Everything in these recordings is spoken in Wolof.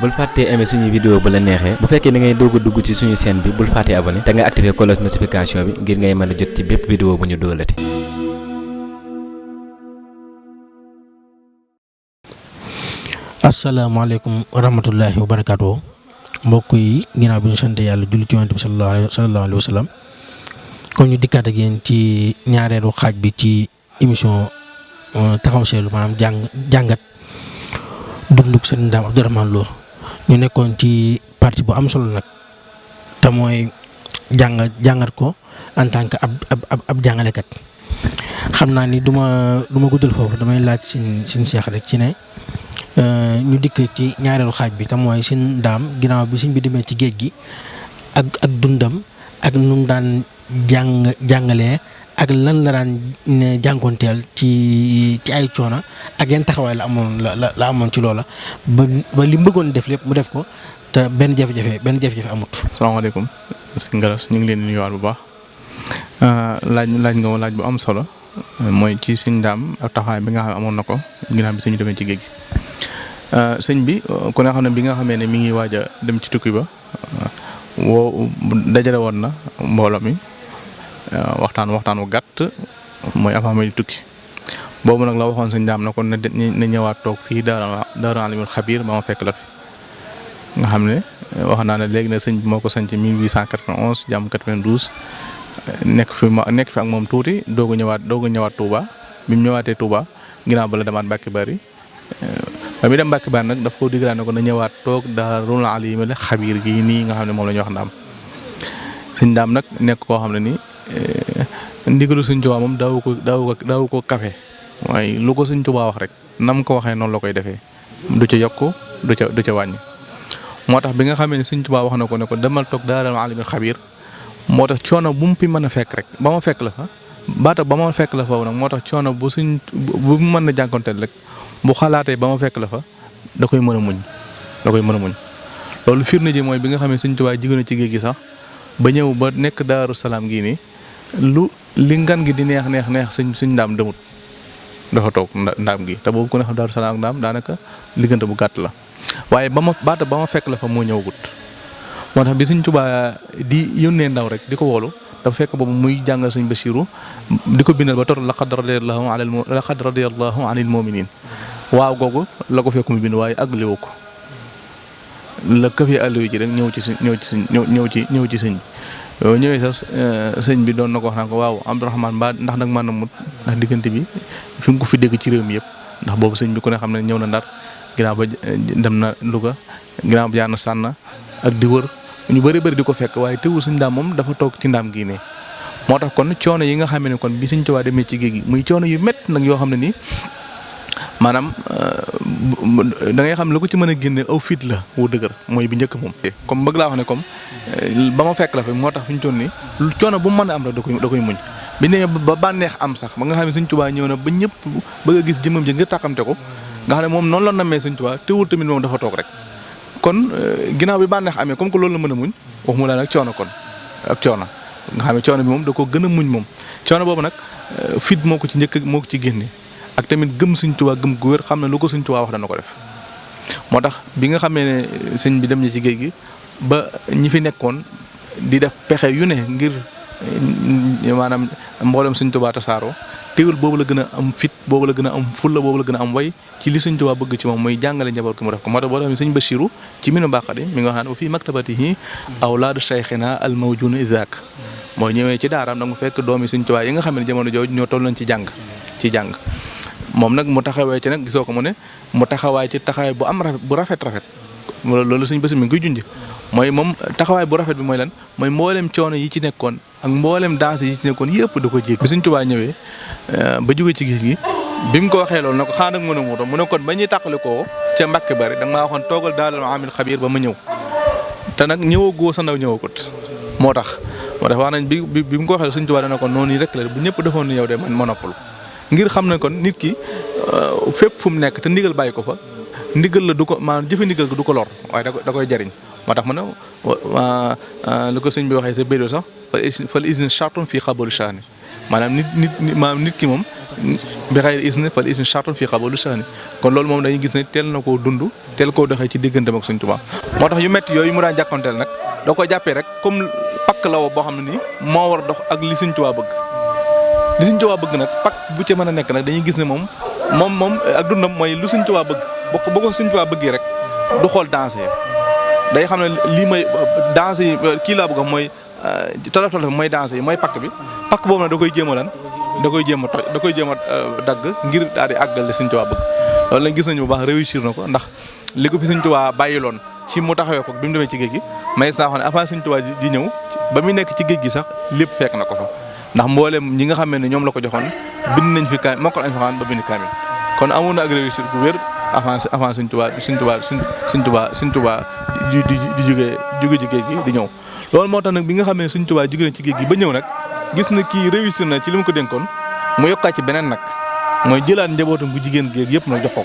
bul fàttee aimer suñu vidéo bu la neexee bu fekkee da ngay doog a dugg ci suñu chaîne bi bul fàttee abonné te nga activer cloche notification bi ngir ngay mën a jot ci bépp vidéo bu ñu doolati. asalaamaaleykum wa rahmatullahi wa barakaatu mbokk yi ginnaaw bi ñu sant yàlla julli ci yonent bi sallallahu alayhi wa sallam comme ñu dikkaat ak yéen ci ñaareelu xaaj bi ci émission taxaw seetlu maanaam jàngat dunduk seen Ndame Abdourahmane Lo ñu nekkoon ci partie bu am solo nag te mooy jàngat ko en tant que ab jàngalekat xam naa ni du ma guddal foofu damay laaj sin seex rek ci ne ñu dikk ci ñaareelu xaaj bi te mooy seen Ndame ginnaaw bi sëñ bi demee ci géej gi ak dundam ak nu mu daan jàngalee ak lan la daan jànkoonteel ci ay coono ak yan taxawaay la amoon ci loola ba li mu bëggoon def lépp mu def ko te benn jafe-jafe amut. asalaamaaleykum sëñ Galas ñu ngi leen di nuyuwaat bu baax laaj nga laaj bu am solo mooy ci sëñ Ndame ak taxawaay bi nga xam ne amoon na ko ginnaaw bi suñu demee ci géej gi. sëñ bi ku ne xam ne bi nga xamee ne mi ngi waaj a dem ci tukki ba dajale woon na mbooloo mi waxtaan wu gàtt mooy avant muy tukki boobu nag la waxoon sëñ Ndame na kon na ñëwaat toog fii Daaru Alimul Xabiir ba ma fekk la fi nga xam ne wax naa ne léegi nag sëñ bi moo ko sanc 1891 jàmm 92 nekk fi ak moom tuuti doog a ñëwaat Touba bi mu ñëwaatee Touba ginnaaw ba la demaat Mbàkke Bari ba mi dem Mbàkke Bari nag daf ko diggaat ne ko na ñëwaat toog Daarul Alimul Xabiir gi nii nga xam ne moom la ñuy wax Ndame sëñ Ndame nag nekk koo xam ne nii ndigalu sëñ Tuubaa moom daawu ko kafe waaye lu ko sëñ Tuubaa wax rek nam ko waxee noonu la koy defee du ca yokk du ca wàññi. moo tax bi nga xamee ne sëñ Tuubaa wax na ko ne ko demal toog Daarul Alimul Xabiir moo tax coono bu mu fi mën a fekk rek ba ma fekk la fa ba ma fekk la foofu nag moo tax coono bu mu mën a jànkonteel rek bu xalaatee ba ma fekk la fa da koy mën a muñ loolu firnde ji mooy bi nga xam ne sëñ Tuubaa jigéen ci géej gi sax ba ñëw ba nekk Daaru Salaam gii nii li ngan gi di neex sëñ Ndame demut dafa toog Ndame gi te boobu ku ne xam Daaru Salaam ak Ndame daanaka liggante bu gàtt la waaye ba ma fekk la fa moo ñëwagut moo tax bi sëñ Tuubaa di yónnee ndaw rek di ko woolu dafa fekk boobu muy jàngal sëñ Basiiru di ko bindal ba tor laqad radiyallahu anil mu'minin waaw googu la ko fekk mu bind waaye àggale ko la këfee àll ji rek ñëw ci sëñ bi yow ñëwee sax sëñ bi doon na ko wax naan ko waaw Abdourahmane mbaa ndax nag mën na mut ndax diggante bi fi nga ko fi dégg ci réew mi yëpp ndax boobu sëñ bi ku ne xam ne ñëw na Ndar ginnaaw ba dem na Louga ginnaaw ba jaar na Sànna ak di wër ñu bëri di ko fekk waaye teewul sëñ Ndame moom dafa toog ci Ndame gii ne moo tax kon coono yi nga xam ne kon bi sëñ Tuubaa demee ci géej gi muy coono yu métti nag yoo xam ne nii maanaam da ngay xam ne lu ko ci mën a génne aw fit la wu dëgër mooy bi njëkk moom. comme bëgg laa wax ne comme ba ma fekk la fa moo tax fi ñu toll nii coono bu mu mën a am rek da koy muñ bi ñu demee ba bànneex am sax ba nga xam ne sëñ Tuubaa ñëw na ba ñëpp bëgg a gis jëmmam ji ngir tàqamte ko nga xam ne moom noonu la namee sëñ Tuubaa teewul tamit moom dafa toog rek kon ginnaaw bi bànneex amee comme que loolu la mën a muñ waxuma la nag coono kon ak coono nga xam ne coono bi moom da ko gën a muñ moom coono boobu nag fit moo ko ci njëkk moo ko ci génne ak tamit gëm sëñ Tuubaa gëm gu wér xam ne lu ko sëñ Tuubaa wax dana ko def moo tax bi nga xamee ne sëñ bi dem na ci géej gi ba ñi fi nekkoon di def pexe yu ne ngir maanaam mboolem sëñ Tuubaa tasaaroo teewul boobu la gën a am fit boobu la gën a am fulla boobu la gën a am way ci li sëñ Tuubaa bëgg ci moom mooy jàngale njaboot ki mu def ko moo tax boo xam ne sëñ Basiiru ci minu bàqadi mi nga wax naan wa fii maktabatihi awlaadu shaykhina al mawjun izak mooy ñëwee ci daaraam nag mu fekk doomi sëñ Tuubaa yi nga xam ne jamono jooju ñoo toll nañ ci jàng moom nag mu taxawee ci nag gisoo ko mu ne mu taxawaay ci taxawaay bu rafet loolu sëñ Basiiru mi ngi koy junj mooy moom taxawaay bu rafet bi mooy lan mooy mboolem coono yi ci nekkoon ak mboolem danse yi ci nekkoon yëpp da ko jéeg bi sëñ Tuubaa ñëwee ba jógee ci géej gi bi mu ko waxee loolu na ko xaaral mën a muutam mu ne kon ba ñuy tàqali koo ca Mbàkke Bari da nga maa waxoon toogal Daarul Alimul Xabiir ba ma ñëw te nag ñëwagoo sa ndaw ñëwagut moo tax wax nañ bi mu ko waxee sëñ Tuubaa dana ko noonu rek la bu ñëpp defoon ni yow de man ma noppalu ngir xam ne kon nit ki fépp fu mu nekk te ndigal bàyyi ko fa ndigal la du ko maanaam jëfe ndigal du ko lor waaye da koy jariñ moo tax ma ne lu ko sëñ bi waxee sa bédoo sax fal izn shartun fii xaboli shaani maanaam nit ki moom bi xayri isni fal isni shartun fii qabuli sha'ni kon loolu moom dañuy gis ne teel na koo dund teel koo doxee ci digganteem ak Sëñ Tuubaa moo tax yu métti yooyu mu daan jàkkoonteel nag da ko jàppee rek comme pakk la woo boo xam ne nii moo war a dox ak li Sëñ Tuubaa bëgg li Sëñ Tuubaa bëgg nag pakk bu ci mën a nekk nag dañuy gis ne moom ak dundam mooy lu Sëñ Tuubaa bëgg boo ko Sëñ Tuubaa bëggee rek du xool danger day xam ne lii mooy danger yi kii laa bëgg mooy tolof mooy danger yi mooy pakk boobu nag da koy jéem a lan da koy jéem a toj da koy jéem a dagg ngir daal di àggal li Sëñ Tuubaa bëgg loolu lañ gis nañu bu baax réussir na ko ndax li ko fi Sëñ Tuubaa bàyyiloon ci mu taxawee ko bi mu demee ci géej gi may saa xam ne avant Sëñ Tuubaa di ñëw ba muy nekk ci géej gi sax lépp fekk na ko fa ndax mboolem ñi nga xam ne ñoom la ko joxoon bind nañ fi kaamil mokkal nañ fi xaan ba bind kaamil kon amoon na ak réussir bu wér avant Sëñ Tuubaa di jóge ci géej gi di ñëw loolu moo tax nag bi nga xam ne Sëñ Tuubaa jóge na ci géej gi ba ñëw nag gis na kii réussir na ci li mu ko dénkoon mu yokkaat ci beneen nag mooy jëlaat njabootam bu jigéen géeg yëpp nag jox ko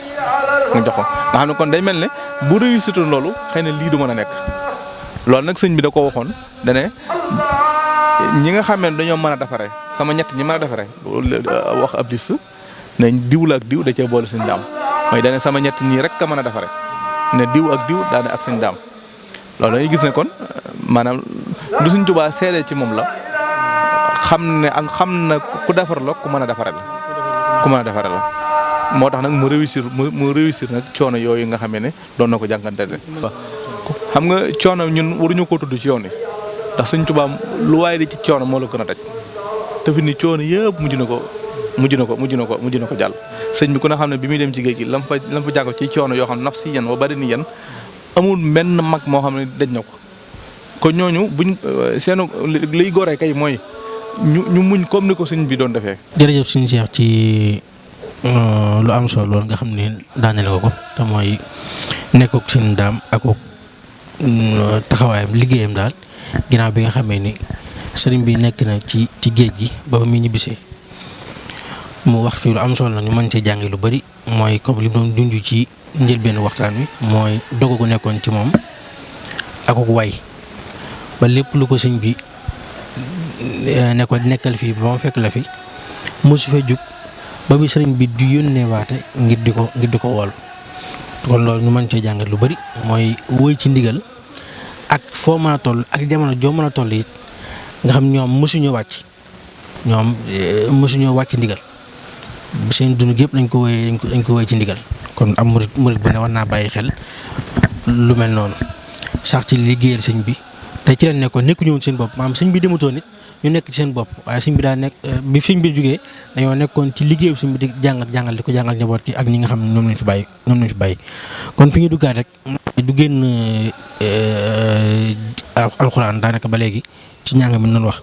nga xam ne kon day mel ne bu réussir loolu xëy na lii du mën a nekk loolu nag sëñ bi da ko waxoon dane ñi nga xam ne dañoo mën a defaree sama ñett ñi mën a defaree wax ab liste ne diw la ak diw da cee boole Sëñ Daam mooy dane sama ñett ñii rek ka mën a defaree ne diw ak diw daane ak Sëñ Daam loolu dañuy gis ne kon maanaam lu Sëñ Tuubaa seede ci moom la xam na ku defar la ku mën a defaree la moo tax nag mu réussir nag coono yooyu nga xamee ne doon na ko jànkanteel xam nga coono ñun waruñu koo tudd ci yoon yi ndax Sëñ Tuubaa lu waaye di ci coono moo la gën a daj te fi ni coono yëpp mujj na ko jàll sëñ bi ku ne xam ne bi muy dem ci géej gi lam fa jànko ci coono yoo xam nafsiyan wa badaniyan amul benn mag moo xam ne daj na ko kon ñooñu buñ seenu liy goree kay mooy ñu muñ comme ni ko sëñ bi doon defee. jërëjëf suñu Cheikh ci lu am solo loolu nga xam ne daaneel nga ko te mooy nekkoog Sëñ Daam ak taxawaayam liggéeyam daal ginnaaw bi nga xamee ni sëriñ bi nekk na ci géej gi ba muy ñibbisee mu wax fii lu am solo na ñu mën cee jànge lu bari mooy comme li doon junj ci njëlbéenu waxtaan wi mooy dogu gu nekkoon ci moom ak way ba lépp lu ko sëñ bi ne ko nekkal fii ba mu fekk la fi mosu fee jug ba bi sëriñ bi di yónnee waate ngir di ko wool kon loolu ñu mën cee jàngat lu bari mooy woy ci ndigal ak foo mën a toll ak jamono joo mën a toll it nga xam ñoom mosuñoo wàcc ndigal seen dund gépp dañ ko woy ci ndigal kon am murit bu ne war naa bàyyi xel lu mel noonu sax ci liggéeyal sëñ bi te ci lañ nekkoon nekkuñu woon seen bopp maanaam sëñ bi demutoon nit ñu nekk ci seen bopp waaye sëñ bi daa nekk bi sëñ bi jógee dañoo nekkoon ci liggéeyu sëñ bi di jàngal di ko jàngal njaboot gi ak ñi nga xam ne ñoom lañ fi bàyyi kon fi ñu duggaat rek du génn alxuraan daanaka ba léegi ci njàng mi noonu wax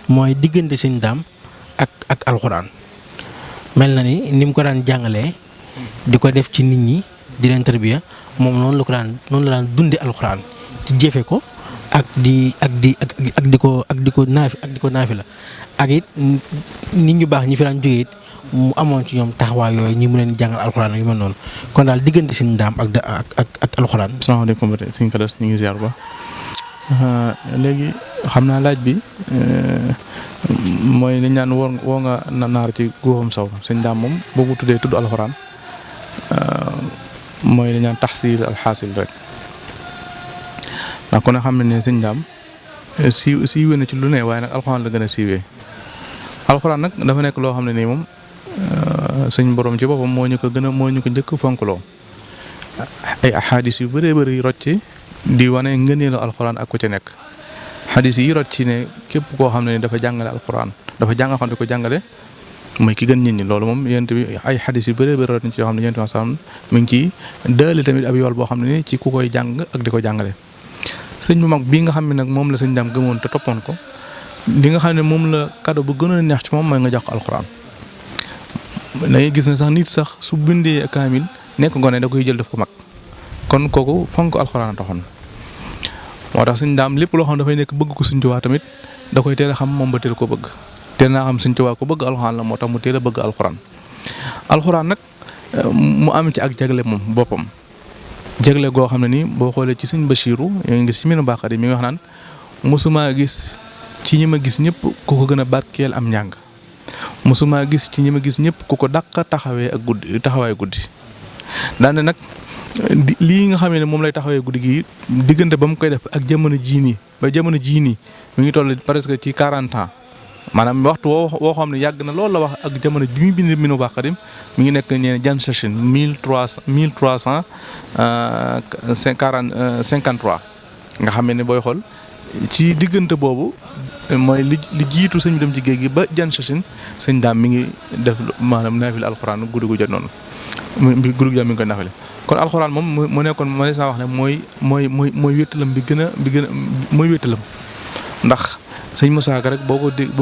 mooy diggante Sëñ Daam ak alxuraan mel na ni mu ko daan jàngalee di ko def ci nit ñi di leen tarbiya moom noonu la daan dunde alxuraan ci jëfe ko ak di ko naafi la ak it nit ñu baax ñi fi daan jógee it mu amoon ci ñoom taxawaay yooyu ñi mu leen jàngal alxuraan ak yu mel noonu kon daal diggante Sëñ Daam ak alxuraan. asalaamaaleykum ba tey sëñ Kadas ñu ngi ziar ba léegi xam naa laaj bi mooy li ñu naan woo nga naar ci góoxam saw Sëñ Daam moom boo ko tuddee tudd alxuraan mooy li ñu naan taxsiil alxaasil rek ndax ku ne xam ne Sëñ Daam siiwee na ci lu ne waaye nag alxuraan la gën a siiwee alxuraan nag dafa nekk loo xam ne nii moom suñ borom ci boppam moo ñu ko njëkk fonkloo ay xadis yu bëree bëri rocci di wane ngëneelu alxuraan ak ku ci nekk xadis yi rocci ne képp koo xam ne dafa jàngale alxuraan dafa jàngal xam ne ko jàngale mooy ki gën nit ñi loolu moom yent bi ay xadis yu bëree bëri rocci ci yoo xam ne yent bi sallam mu ngi ciy dële tamit ab yool boo xam ne ni ci ku koy jàng ak di ko jàngale sëñ bu mag bii nga xam ne nag moom la Sëñ Daam gëmoon te toppoon ko li nga xam ne moom la cadeau bu gënoon a neex ci moom mooy nga jox ko alxuraan da ngay gis ne sax nit sax su bindee kaamil nekk gone da koy jël def ko mag kon kooku fonk alxuraan a taxoon moo tax Sëñ Daam lépp loo xam dafay nekk bëgg ko Sëñ Tuubaa tamit da koy teel a xam moom ba teel ko bëgg teel naa xam Sëñ Tuubaa ko bëgg alxuraan la moo tax mu teel a bëgg alxuraan nag mu am ci ak jagle moom boppam jagle goo xam ne nii boo xoolee ci Sëñ Bachiru yaa ngi gis ci minu baaxat yi mi ngi wax naan mosuma gis ci ñi ma gis ñëpp ku ko gën a barkeel am njàng mosuma gis ci ñi ma gis ñëpp ku ko dàq taxawee ak guddi taxawaay guddi daane nag lii nga xamee ne moom lay taxawee guddi gi diggante ba mu koy def ak jamono jii nii ba jamono jii nii mi ngi toll presque ci 40 ans maanaam waxtu woo xam ne yàgg na loolu la wax ak jamono bi mu bind Minanul Baaqil mi ngi nekk ñeen jan sachin 1353 nga xam ne booy xool ci diggante boobu mooy li jiitu sëñ bi dem ci géej gi ba jan sachin sëñ daam mi ngi def maanaam naafil alxuraan guddi gu jot noonu guddi gu jot mi ngi koy naafile kon alxuraan moom mu nekkoon ma saa wax ne mooy wéttalam bi gën a mooy wéttalam ndax sëñ Moussa Ka rek boo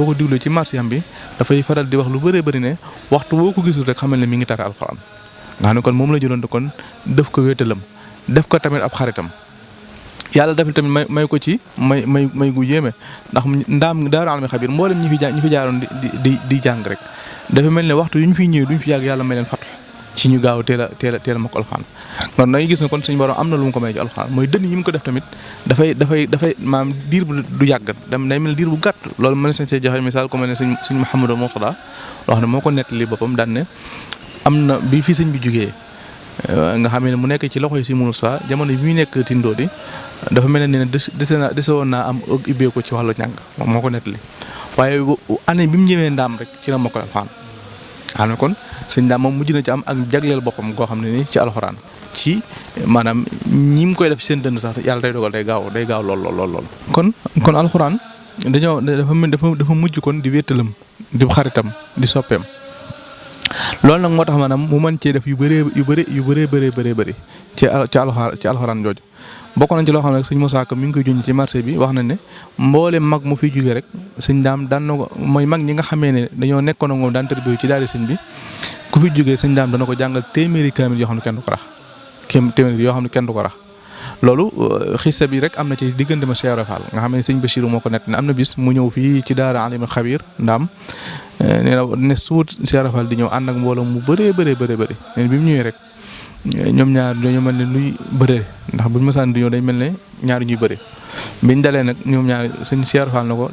ko diglu ci marsiyam bi dafay faral di wax lu bëree bëri ne waxtu boo ko gisul rek xamal ne mi ngi tare alxuraan nga xam ne kon moom la jëloon kon def ko wéetalam def ko tamit ab xaritam yàlla defal tamit may ko ci may gu yéeme ndax ndaam daaru alami xabir mboolem ñi fi jaaroon di jàng rek dafa mel ne waxtu yu ñu fiy ñëwee duñ fi yàgg yàlla may leen fatu ci ñu gaaw teel a ma ko alxuraan kon da ngay gis ne kon suñu borom am na lu mu ko may ci alxuraan mooy dënn yi mu ko def tamit dafay maanaam diir bu du yàgg day mel diir bu gàtt loolu mën na see joxe misaal ku mel ne sëñ Mouhamadou Mourtada wax ne moo ko nettali boppam daan ne am na bi fi sëñ bi jógee nga xam ne mu nekk ci loxoy si munul soit jamono bi muy nekk tindoo di dafa mel ne dese woon naa am ubbee ko ci wàllu ñàng moom moo ko nettali waaye année bi mu ñëwee ndaam rek ci la ma ko alxuraan xam ne kon sëñ daam moom mujj na ci am ak jagleel boppam goo xam ne ni ci alxuraan ci maanaam ñi mu koy def ci seen dënn sax yàlla day dogal day gaaw lool. kon alxuraan dafa mujj kon di wéttalam di xaritam di soppeem loolu nag moo tax maanaam mu mën cee def yu bëree ci alxuraan jooju. bokk nañ ci loo xam ne rek sëñ Moussa Ka mi ngi koy junj ci marché bi wax nañ ne mboolem mag mu fi jógee rek sëñ daam daan na ko mooy mag ñi nga xamee ne dañoo nekkoon ak moom daan tërbiyu ci daal sëñ bi ku fi jógee sëñ daam dana ko jàngal téeméeri kaamil yoo xam ne kenn du ko rax loolu xissa bi rek am na ci diggante ma Cheikh Rafal nga xam ne sëñ Bachir moo ko nett ne am na bis mu ñëw fii ci daara alimul xabir ndaam nee na ne suut Cheikh Rafal di ñëw ànd ak mbooloo mu bëree nee bi mu ñëwee rek ñoom ñaar dañoo mel ne luy bëree ndax buñu mësaan di ñëw day mel ne ñaari ñuy bëri biñ dalee nag ñoom ñaar sëñ Cheikh Fall na ko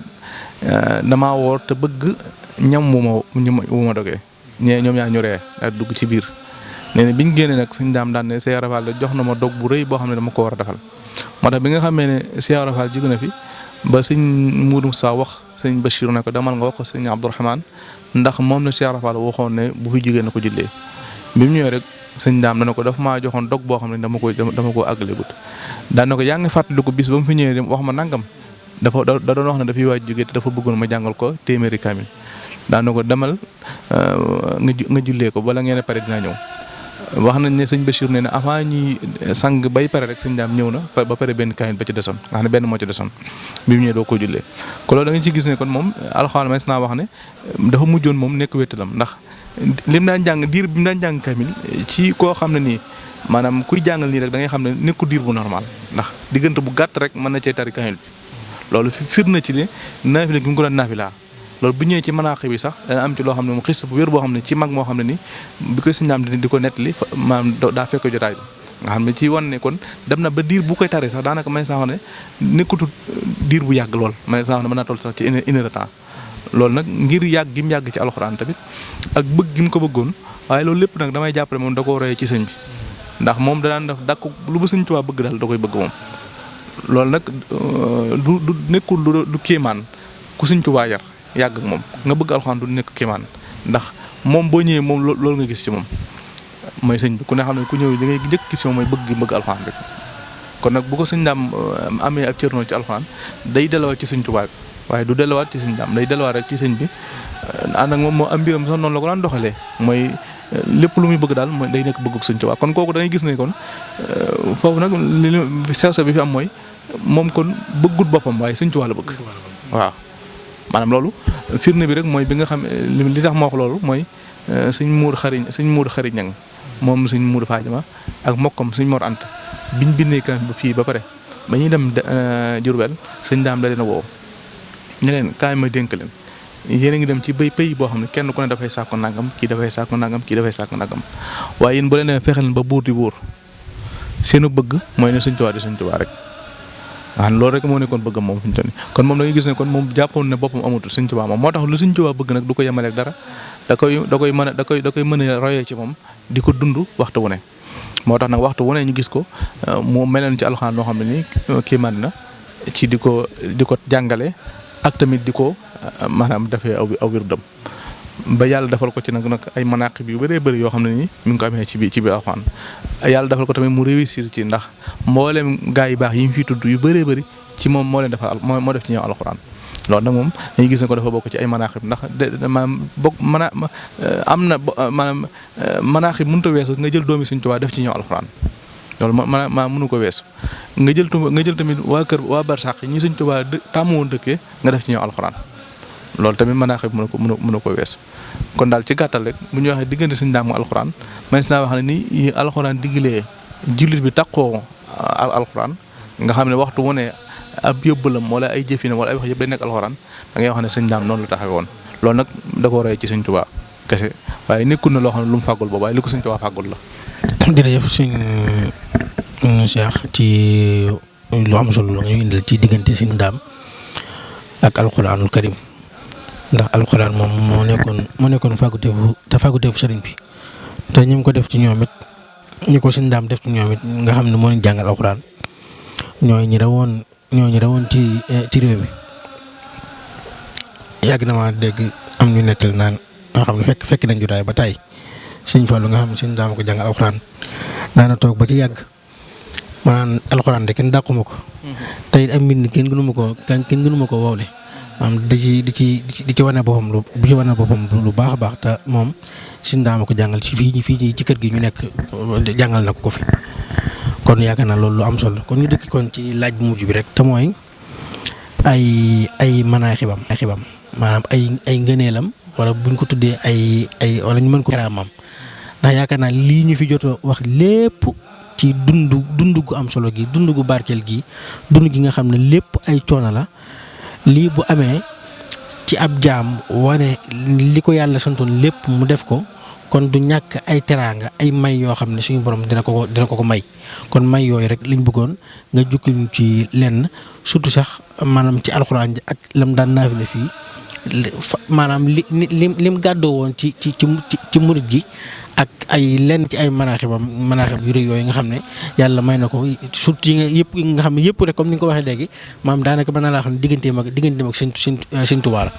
damaa woor te bëgg ñam wu ma dogee ñoom ñaar ñu ree daal dugg ci biir nee na biñ génnee nag sëñ daam daan ne Cheikh Fall jox na ma dog bu rëy boo xam ne dama ko war a defal moo tax bi nga xamee ne Cheikh Fall jóge na fi ba sëñ Moudou Sa wax sëñ Bachir ne ko demal nga wax ko sëñ Abdourahmane ndax moom la Cheikh Fall waxoon ne bu fi jógee na ko jullee bi mu ñëwee rek sëñ daam dana ko dafa maa joxoon dog boo xam ne dama ko àggale gut daan na ko yaa ngi fàttaliku bis ba mu fi ñëwee wax ma nangam da doon wax ne dafay waaj jógee te dafa bëggoon ma jàngal ko téeméeri kaamil daan na ko demal nga jullee ko bala ngeen a pare dinaa ñëw wax nañ ne sëñ Bachir nee na avant ñuy sang bay pare rek sëñ daam ñëw na ba pare benn kaamil ba ci desoon nga xam ne benn moo ci desoon bi mu ñëwee doo ko jullee ko loolu da nga ci gis ne kon moom alxuraan mas naa wax ne dafa mujjoon moom nekk wéttalam ndax lim daan jàng diir bi mu daan jàng kamil ci koo xam ne nii maanaam kuy jàngal nii rek da ngay xam ne nekku diir bu normal ndax diggante bu gàtt rek mën na cee tari kamil bi loolu fir na ci ne naafila gi mu ko doon naafila loolu bu ñëwee ci manaax bi sax dana am ci loo xam ne mu xis bu wér boo xam ne ci mag moo xam ne ni bi koy sëñ di ko nettali maanaam daa fekk jotaay bi nga xam ne ci wan ne kon dem na ba diir bu koy tari sax daanaka may sax ne nekkutu diir bu yàgg lool may sax ne mën naa toll sax ci une heure de temps loolu nag ngir yàgg gi mu yàgg ci alxuraan tamit ak bëgg gi mu ko bëggoon waaye loolu lépp nag damay jàppale moom da koo royee ci sëñ bi ndax moom danaan def dàkk lu ba sëñ Tuubaa bëgg daal da koy bëgg moom loolu nag du nekkul du kéemaan ku sëñ Tuubaa yar yàgg ak moom nga bëgg alxuraan du nekk kéemaan ndax moom boo ñëwee moom loolu nga gis ci moom mooy sëñ bi ku ne xam ne ku ñëw li ngay njëkk gis moom mooy bëgg alxuraan rek kon nag bu ko sëñ daam amee ak cërnoo ci alxuraan day delluwaat ci sëñ Tuubaa waaye du delluwaat ci sëñ daam day delluwaat rek ci sëñ bi ànd ak moom moo am mbiram sax noonu la ko daan doxalee mooy lépp lu muy bëgg daal mooy day nekk bëggug sëñ Tuubaa kon kooku da ngay gis ne kon foofu nag li sew bi fi am mooy moom kon bëggut boppam waaye sëñ Tuubaa la bëgg waaw maanaam loolu firnde bi rek mooy bi nga xam li tax ma wax loolu mooy sëñ muur xariñ ñang moom sëñ muur Faajama ak mokkam sëñ Mor Anta biñ bindee kan ba fii ba pare ba ñuy dem Jurbel sëñ daam da leen a woo ñu leen kaay ma dénk leen yéen a ngi dem ci pays boo xam ne kenn ku ne dafay sàkku nangam kii dafay sàkku nangam kii dafay sàkku nangam waaye yéen bu leen demee fexe leen ba buur di buur seenu bëgg mooy ne sëñ Tuubaa di sëñ Tuubaa rek loolu rek moo nekkoon bëggam moom fi ñu toll nii kon moom da ngay gis ne kon moom jàppoon ne boppam amatul Sëñ Tuubaa moom moo tax lu Sëñ Tuubaa bëgg nag du ko yemaleeg dara da koy mën a royee ci moom di ko dund waxtu wu ne moo tax nag waxtu wu ne ñu gis ko mu meloon ci alxuraan loo xam ne nii kii man na ci di ko jàngale ak tamit di ko maanaam defee aw wirdam ba yàlla defal ko ci nag ay manaqib yu bëree bëri yoo xam ne nii mi ngi ko amee ci biir alxuraan yàlla defal ko tamit mu réussir ci ndax mboolem gaa yi baax yi mu fi tudd yu bëree bëri ci moom moo leen defal moo def ci ñëw alxuraan loolu nag moom dañuy gis ne ko dafa bokk ci ay manaqib ndax maanaam am na maanaam manaqib mënut a weesu nga jël doomi Sëñ Tuubaa def ci ñëw alxuraan loolu ma mënu ko weesu nga jël tamit waa barsàq ñi Sëñ Tuubaa tàmm woon dëkkee nga def ci ñëw alxuraan loolu tamit manaqib mënu ko weesu kon daal ci gàttal rek bu ñu waxee diggante Sëñ Ndaam alxuraan man si naa wax ne ni alxuraan diggalee jullit bi taqoo alxuraan nga xam ne waxtu wu ne ab yóbbalam wala ay jëfinam wala ay wax yëpp day nekk alxuraan da ngay wax ne Sëñ Ndaam noonu la taxawee woon loolu nag da koo roy ci Sëñ Tuubaa kese waaye nekkul na loo xam ne lu mu fàggul boobu waaye li ko Sëñ Tuubaa fàggul la. jërëjëf sëñ Cheikh ci lu am solo la nga ñu indil ci diggante Sëñ Ndaam ak alxuraanul karim ndax alxuraan moom moo nekkoon fàgguteefu sëriñ bi te ñi ko def ci ñoom it ñi ko Sëñ Ndaam def ci ñoom it nga xam ne moo leen jàngal alxuraan ñooy ñi rawoon ci réew mi yàgg na maa dégg am ñu nettal naan nga xam ne fekk nañ jotaay ba tey Sëñ Fallu nga xam ne Sëñ Ndaam ko jàngal alxuraan daana toog ba ci yàgg ma naan alxuraan de kenn dàquma ko tey it ak mbind kenn gënu ma ko wowle maanaam di ci wane boppam lu baax a baax te moom Sëñ Ndaam ko jàngal fii ci kër gi ñu nekk jàngal na ko fi kon yaakaar naa loolu lu am solo kon ñu dëkk kon ci laaj bu mujj bi rek te mooy ay manaaxibam maanaam ay ngëneelam wala buñ ko tuddee ay wala ñu mën ko karaamam ndax yaakaar naa lii ñu fi jot a wax lépp ci dund gu am solo gi dund gu barkeel gi dund gi nga xam ne lépp ay coono la lii bu amee ci ab jaam wane li ko yàlla santoon lépp mu def ko kon du ñàkk ay teraanga ay may yoo xam ne suñu borom dina ko may kon may yooyu rek liñ bëggoon nga jukkil ci lenn surtout sax maanaam ci alxuraan ji ak lam daan naafile fii maanaam lim gàddoo woon ci murit gi ak ay lenn ci ay manaaxib yu rëy yooyu nga xam ne yàlla may na ko surtout yi nga xam ne yëpp rek comme ni nga ko waxee léegi maam daanaka mën naa laa xam ne digganteem ak Sëñ Tuubaa la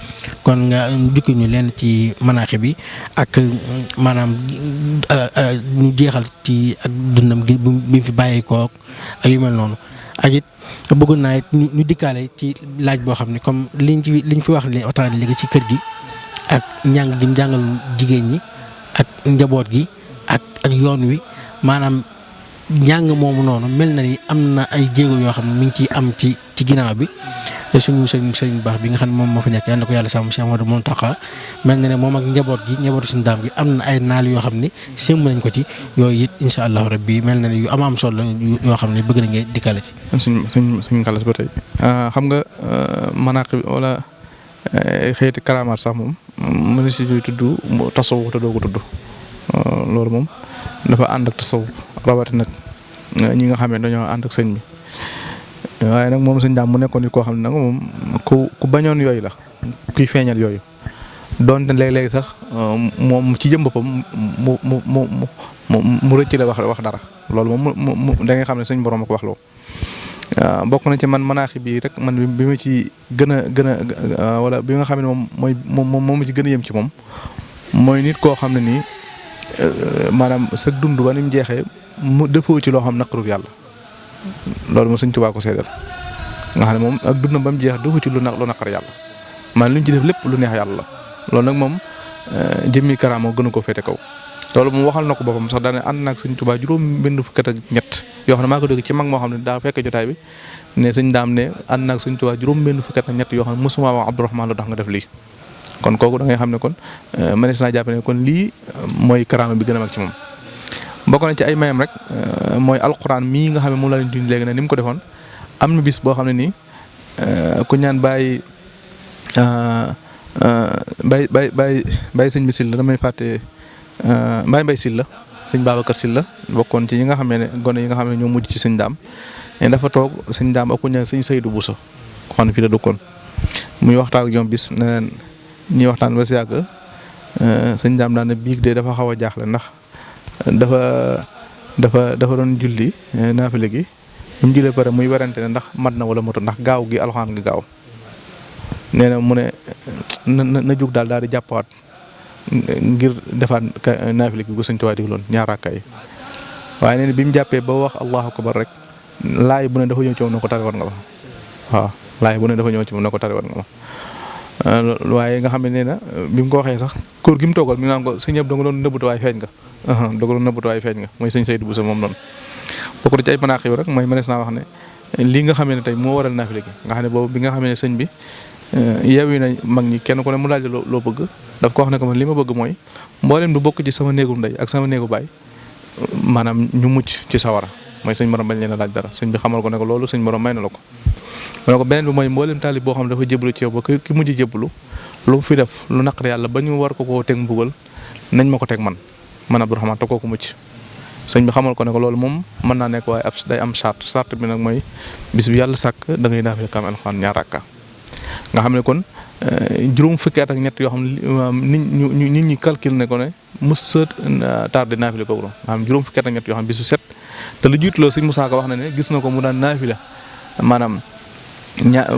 kon nga jukki ñu lenn ci manaaxib bi ak maanaam ñu jeexal ci ak dundam gi bi fi bàyyeekoo ak yu mel noonu ak it bëggoon naa it ñu dikkaale ci laaj boo xam ne comme liñ fi wax waxtaan léegi ci kër gi ak njàng ji njàngal jigéen ñi ak njaboot gi ak yoon wi maanaam njàng moomu noonu mel na ni am na ay jéego yoo xam ne mi ngi ciy am ci ginnaaw bi te suñu sëriñ bu baax bi nga xam ne moom moo fa nekk yal na ko yàlla sàmm Cheikh Amadou Mountakha mel na ne moom ak njabootu Sëñ Ndaam gi am na ay naal yoo xam ne sémb nañ ko ci yooyu it incha allahu rabbi mel na ne yu am solo yoo xam ne bëgg na ngeen dikkale ci. suñ xalas ba tey xam nga manaqib wala xeeti karamaat sax moom mën si ñuy tudd tasawuf te doo ko tudd loolu moom dafa ànd ak tasawuf rawati nag ñi nga xam ne dañoo ànd ak sëñ bi waaye nag moom Sëñ Ndaam mu nekkoon nit koo xam ne nag moom ku bañoon yooyu la kuy feeñal yooyu doonte léeg-léeg sax moom ci jëm boppam mu rëcc la wax dara loolu moom da nga xam ne suñ borom a ko wax loo bokk na ci man manaaxib bi rek man bi ma ci gën a wala bi nga xam ne moom ma ci gën a yëm ci moom mooy nit koo xam ne nii maanaam sa dund ba ni mu jeexee mu defoo ci loo xam naqarul yàlla loolu moom Sëñ Tuubaa ko seedal nga xam ne moom ak dundam ba mu jeex defoo ci lu naqar yàlla maanaam li ñu ci def lépp lu neex yàlla la loolu nag moom jëmmi karaama gënu ko féete kaw. loolu moom waxal na ko boppam sax daanaka ànd naag Sëñ Tuubaa juróom benn fukk ak ñett yoo xam ne maa ko dégg ci mag moo xam ne daa fekk jotaay bi ne Sëñ Ndaam ne ànd naag Sëñ Tuubaa juróom benn fukk ak ñett yoo xam ne mosuma wax Abdourahmane lu tax nga def lii. kon kooku da ngay xam ne kon mënees naa jàpp ne kon lii mooy karaama bi gën a mag ci moom. bokk na ci ay mayam rek mooy alquran mii nga xam ne moom la leen dund léegi ne ni mu ko defoon am na bis boo xam ne nii ku ñaan bàyyi sëñ bi Sylla damay fàtte. Mbay Sylla sëñ Babacar Sylla bokkoon ci yi nga xam ne gone yi nga xam ne ñoo mujj ci Sëñ Ndaam dafa toog sëñ Ndame ak ku ñëw sëñ Seydou Bousso xam ne fii la dëkkoon muy waxtaan ak ñoom bis ne leen ñuy waxtaan ba si yàgg sëñ Ndame daan na biig de dafa xaw a jaaxle ndax dafa doon julli naafile gi mu jullee pare muy werante ne ndax mat na wala moto ndax gaaw gi alxaan gi gaaw nee na mu ne na jóg daal di jàppaat ngir defaat naafile gi gu sëñ Tuubaa digloon ñaar rakka yi waaye nee na bi mu jàppee ba wax allahu akbar rek laay bu ne dafa ñëw ci moom na ko tari war nga ma waaw laay bu ne dafa ñëw ci moom na ko tari war nga ma waaye nga xam ne nee na bi mu ko waxee sax kóor gi mu toogal mi naan ko sëñ Abdou da nga doon nëbbatu waaye feeñ nga doon nëbbatu waaye feeñ nga mooy sëñ Seydou Bousso moom noonu bokk na ci ay manaaxib rek mooy mënees naa wax ne lii nga xamee ne tey moo waral naafile gi nga xam ne boobu bi nga xamee ne sëñ bi yeewi na mag ñi kenn ku ne mu laaj loo bëgg daf ko wax ne ko man li ma bëgg mooy mboolem du bokk ci sama néegu ndey ak sama néegu baay maanaam ñu mucc ci sawara mooy sëñ borom bañ leen a laaj dara sëñ bi xamal ko ne ko loolu sëñ borom may na la ko mu ne ko beneen bi mooy mboolem taalib boo xam ne dafa jébbalu ci yow ba ki mujj jébbalu lu mu fi def lu naqar yàlla ba ñu war ko koo teg mbugal nañ ma ko teg man Abdou Rahmane te kooku mucc sëñ bi xamal ko ne ko loolu moom mën naa nekk waaye day am charte bi nag mooy bis bi yàlla sàkk da ngay naafile kaamil alxuraan ñaar rakka nga xam ne kon juróom fukki at ak ñett yoo xam ne nit ñi calcul ne ko ne mos sa tardé naafile kooku nga xam juróom fukki at ak ñett yoo xam ne bisu set te lu jiitu loolu sëñ Moussa Ka wax na ne gis na ko mu daan naafila maanaam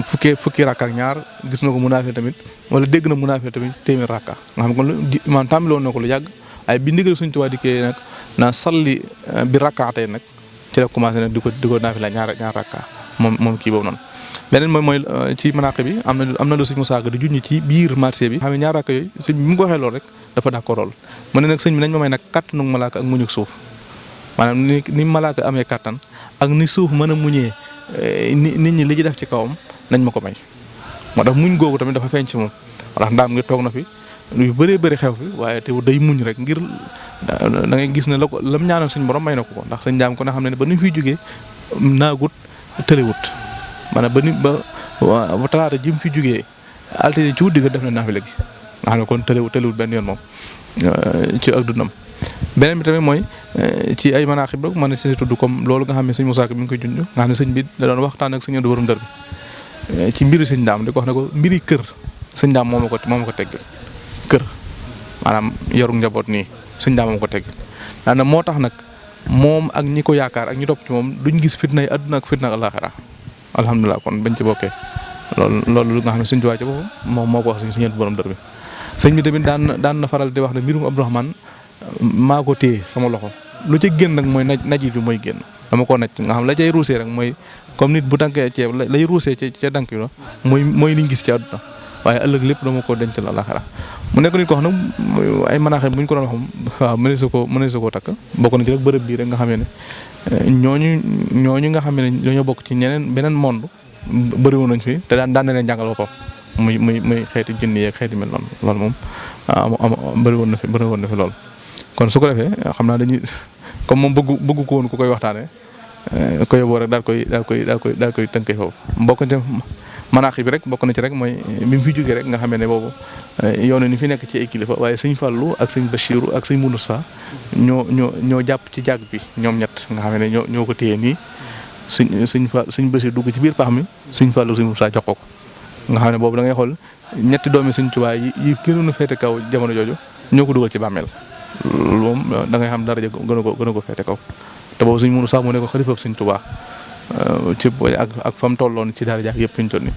fukki rakka ak ñaar gis na ko mu naafila tamit wala dégg na mu naafila tamit téeméer rakka nga xam ne kon maanaam tàmbali woon na ko lu yàgg ay bi ndigal Sëñ Tuubaa dikkee nag naa salli bi rakkaatee nag ci la commencé nag di ko naafila ñaar rakka moom kii boobu noonu. beneen mooy ci manaqib bi am na lu sëñ Moussa Ka di junj ci biir marché bi xam ne ñaar rakka yooyu sëñ bi mu ko waxee loolu rek dafa d'accord lool mu ne nag sëñ bi nañ ma may nag kàttanu malaaka ak muñuk suuf maanaam ni malaaka amee kàttan ak ni suuf mën a muñee nit ñi li ci def ci kawam nañ ma ko may moo tax muñ googu tamit dafa feeñ ci moom ndax ndaam ngi toog na fi yu bëree bëri xew fi waaye te day muñ rek ngir da ngay gis ne lam ñaanal suñ borom may na ko ndax sëñ Ndame ko ne xam ne ba ni fiy jógee naagut tëlewut maanaam ba talaata ji mu fi jógee altine ci wuddi ga def na naafile gi nga xam ne kon tëlewut benn yoon moom ci ak dundam beneen bi tamit mooy ci ay manaaxib rek mën na si tudd comme loolu nga xam ne sëñ Moussa Ka mi ngi koy junj nga xam ne sëñ bi da doon waxtaan ak sëñ Abdou borom dër bi ci mbiri sëñ Ndame di ko wax ne ko mbiri kër sëñ Ndame moo ma ko teggal kër maanaam yoru njaboot nii sëñ Ndame moo ko teggal daanaka moo tax nag moom ak ñi ko yaakaar ak ñi topp ci moom duñ gis fitna yi àdduna ak fitna ak alaaxira alhamdulilah kon bañ ci bokkee loolu nga xam ne sëñ Tuubaa ci boppam moom moo ko wax sëñ Abdou borom dër bi sëñ bi tamit daan na faral di wax ne mbirum Abdou Rahmane maa ko téye sama loxo lu ci génn nag mooy naj bi mooy génn dama ko naj nga xam la cay ruusee rek mooy comme nit bu tànkee ceeb lay ruusee ca dank yi mooy liñ gis ci àdduna waaye ëllëg lépp dama ko dencal àllaxira mu nekk nit ko xam nag ay manaaxee bu ñu ko doon wax waaw mënees su koo takk bokk na ci rek bërëb bii rek nga xam ne ñooñu nga xam ne dañoo bokk ci beneen monde bëriwoon nañ fi te daan na leen jàngal boppam muy xeeti junni yeeg xeeti mel noonu loolu moom bëriwoon na fi lool. kon su ko defee xam naa dañuy comme moom bëggu ko woon ku koy waxtaanee ko yóbboo rek daal koy tënkee foofu bokk na ci manaaxib bi rek bokk na ci rek mooy bi mu fi jógee rek nga xamee ne boobu yoon ni fi nekk ci ay kilifa waaye sëñ Fallou ak sëñ Bachirou ak sëñ Moussa ñoo jàpp ci jàgg bi ñoom ñett nga xam ne ñoo ko téye nii sëñ Bachirou dugg ci biir pax mi sëñ Fallou sëñ Moussa jox ko nga xam ne boobu da ngay xool ñetti doomi sëñ Tuubaa yi gënoon a féete kaw jamono jooju ñoo ko dugal ci bàmmeel loolu moom da ngay xam daraja gën a ko féete kaw te boobu sëñ Moussa mu ne ko xalifab sëñ Tuubaa ci ak fa mu tolloon ci daara jàkk yëpp fi ñu toll nii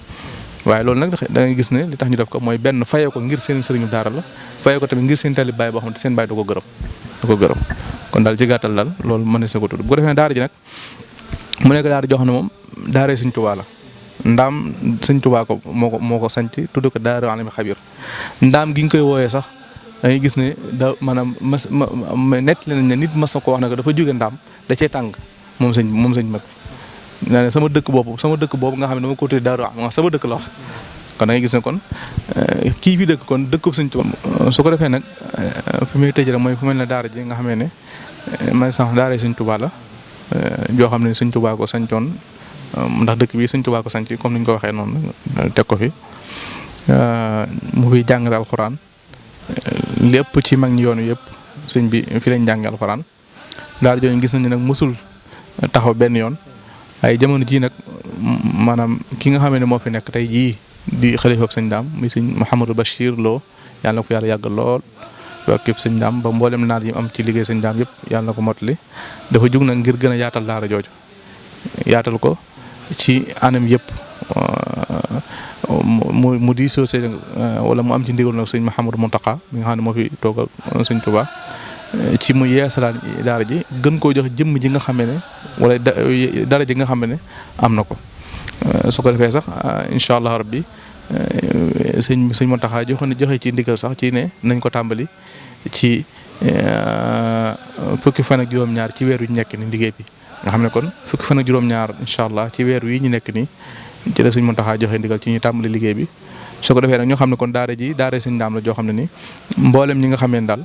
waaye loolu nag da ngay gis ne li tax ñu def ko mooy benn fayee ko ngir seen sëriñu daara la fayee ko tamit ngir seen talib baay boo xam ne seen baay da ko gërëm kon daal ci gàttal daal loolu mën na si ko tudd bu ko defee daara ji nag mu nekk daara joo xam ne moom daara sëñ Tuubaa la ndaam sëñ Tuubaa ko moo ko sanc tudd ko daara alami xabir ndaam gi ñu koy wooyee sax da ngay gis ne maanaam nettali nañ ne nit mas na ko wax ne ko dafa jóge ndaam da cee tàng moom sëñ mag nee na sama dëkk boobu nga xam ne dama ko tuddee daaru am sama dëkk la wax kon da ngay gis ne kon kii fi dëkk kon dëkk sëñ Tuubaa su ko defee nag fi muy tëj rek mooy fu mel ne daara ji nga xamee ne may sax daara sëñ Tuubaa la joo xam ne sëñ Tuubaa ko sancoon ndax dëkk bi sëñ Tuubaa ko sanc comme ni ñu ko waxee noonu teg ko fi mu fiy jàngale alxuraan lépp ci mag ñi yoonu yëpp sëñ bi fi lañ jàngale alxuraan daara jooju gis nañ ne nag mësul taxaw benn yoon waaye jamono jii nag maanaam ki nga xamee ne moo fi nekk tey jii di xalifa ak sëñ Ndame muy sëñ Mouhamadou Bachir Lo yàlla na ko yàlla yàggal lool ba képp sëñ Ndame ba mboolem naat yi am ci liggéey sëñ Ndame yëpp yàlla na ko mottali dafa jug nag ngir gën a yaatal daara jooju yaatal ko ci anam yëpp mu di soosé wala mu am ci ndigal nag sëñ Mouhamadou Mountakha mi nga xam ne moo fi toog ak sëñ Touba ci mu yeesalaat daara ji gën koo jox jëmm ji nga xam ne wala dara ji nga xam ne am na ko su ko defee sax incha allah rabbi sëñ Mountakha joxe ci ndigal sax ci ne nañ ko tàmbali ci fukki fan ak juróom-ñaar ci weer wi ñu nekk ni liggéey bi nga xam ne kon fukki fan ak juróom-ñaar incha allah ci weer wi ñu nekk nii ci la sëñ Mountakha joxe ndigal ci ñu tàmbali liggéey bi su ko defee nag ñoo xam ne kon daara sëñ Ndame la joo xam ne ni mboolem ñi nga xamee ne daal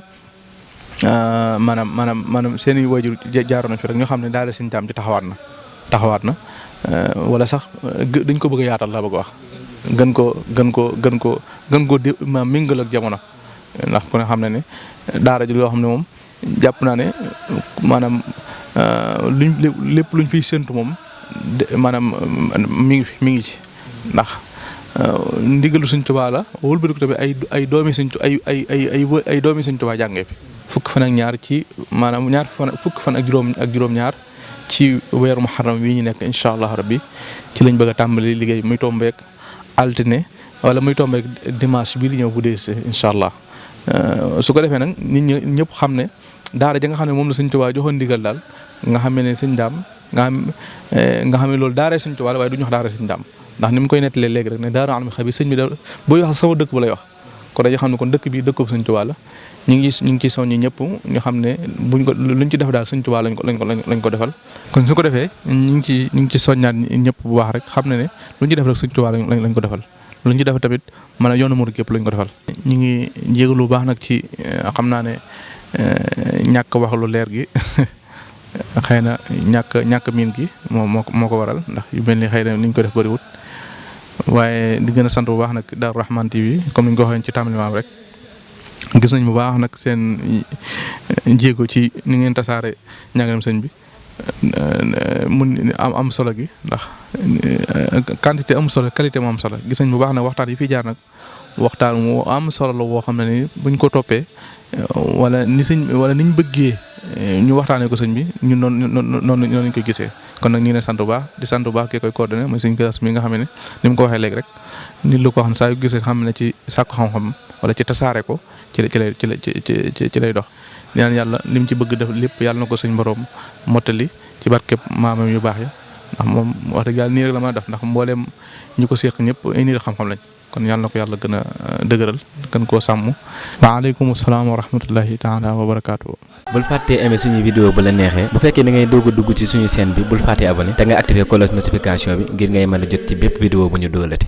maanaam seen i waajur jaaroon na fi rek ñoo xam ne daara sëñ Ndame ci taxawaat na wala sax dañ ko bëgg a yaatal la bëgg wax gën ko di ma mingal ak jamono ndax ku ne xam ne daara ji loo xam ne moom jàpp naa ne maanaam lépp luñ fiy séntu moom maanaam mi ngi ci ndax ndigalu Sëñ Tuubaa la wëlbatiku tamit ay doomi Sëñ Tuubaa jàngee fi fukki fan ak ñaar ci maanaam fukki fan ak juróom-ñaar ci weeru Muharram wi ñu nekk incha allah rabbi ci lañ bëgg a tàmbali liggéey muy tombeek altine wala muy tombeek dimanche bii di ñëw bu dee incha allah su ko defee nag nit ñi ñëpp xam ne daara ja nga xam ne moom la Sëñ Tuubaa joxoon ndigal daal nga xam ne sëñ Ndame nga xam ne loolu daara Sëñ Tuubaa la waaye du ñu wax daara Sëñ Ndame ndax ni mu koy nettalee léegi rek ne daara alimul xabiir sëñ bi da booy wax sama dëkk ba lay wax kon dañuy xam ne kon dëkk bi dëkkub Sëñ Tuubaa la ñu ngi ci soññi ñëpp ñu xam ne luñ ci def daal Sëñ Tuubaa lañ ko defal kon su ko defee ñu ngi ci soññaat ñëpp bu baax rek xam ne luñ ci def rek Sëñ Tuubaa lañ ko defal luñ ci def tamit man a yoonu murid gépp lañ ko defal ñu ngi jégalu lu baax nag ci xam naa ne ñàkk wax lu leer gi xëy na ñàkk miin gi moo ko waral ndax yu mel ni xëy na niñ ko def bëriwut waaye di gën a sant bu baax nag Daaru Rahmane TV comme ni ñu ko waxee ci tàmbali maam rek gis nañ bu baax nag seen jéego ci ni ngeen tasaare njàngalem sëñ bi mun am solo gi ndax quantité am solo qualité mu am solo gis nañ bu baax nag waxtaan yi fi jaar nag waxtaan wu am solo la woo xam ne ni buñ ko toppee wala niñ bëggee ñu waxtaanee ko sëñ bi ñun noonu lañ koy gisee kon nag ñu ngi leen sant bu baax di sant bu baax kii koy coordonné mooy sëñ Galas mi nga xam ne ni mu ko waxee léegi rek nit lu ko xam saa yu gisee xam ne ci sàkku xam-xam wala ci tasaare ko ci lay dox ñaan yàlla lim ci bëgg def lépp yàlla na ko sëñ borom mottali ci barkeb maamam yu baax ya ndax moom wax dëgg yàlla nii rek la mën a def ndax mbooleem ñi ko séq ñëpp ay nit xam-xam lañ kon yàlla na ko yàlla gën a dëgëral gën koo sàmm waaleykum salaam wa rahmatullahi taala wa barakaatu. bul fàttee aimé suñu vidéo bu la neexee bu fekkee da ngay doog a dugg ci suñu chaîne bi bul fàttee abonné te nga activer cloche notification bi ngir ngay mën a jot ci bépp vidéo bu ñu dóolati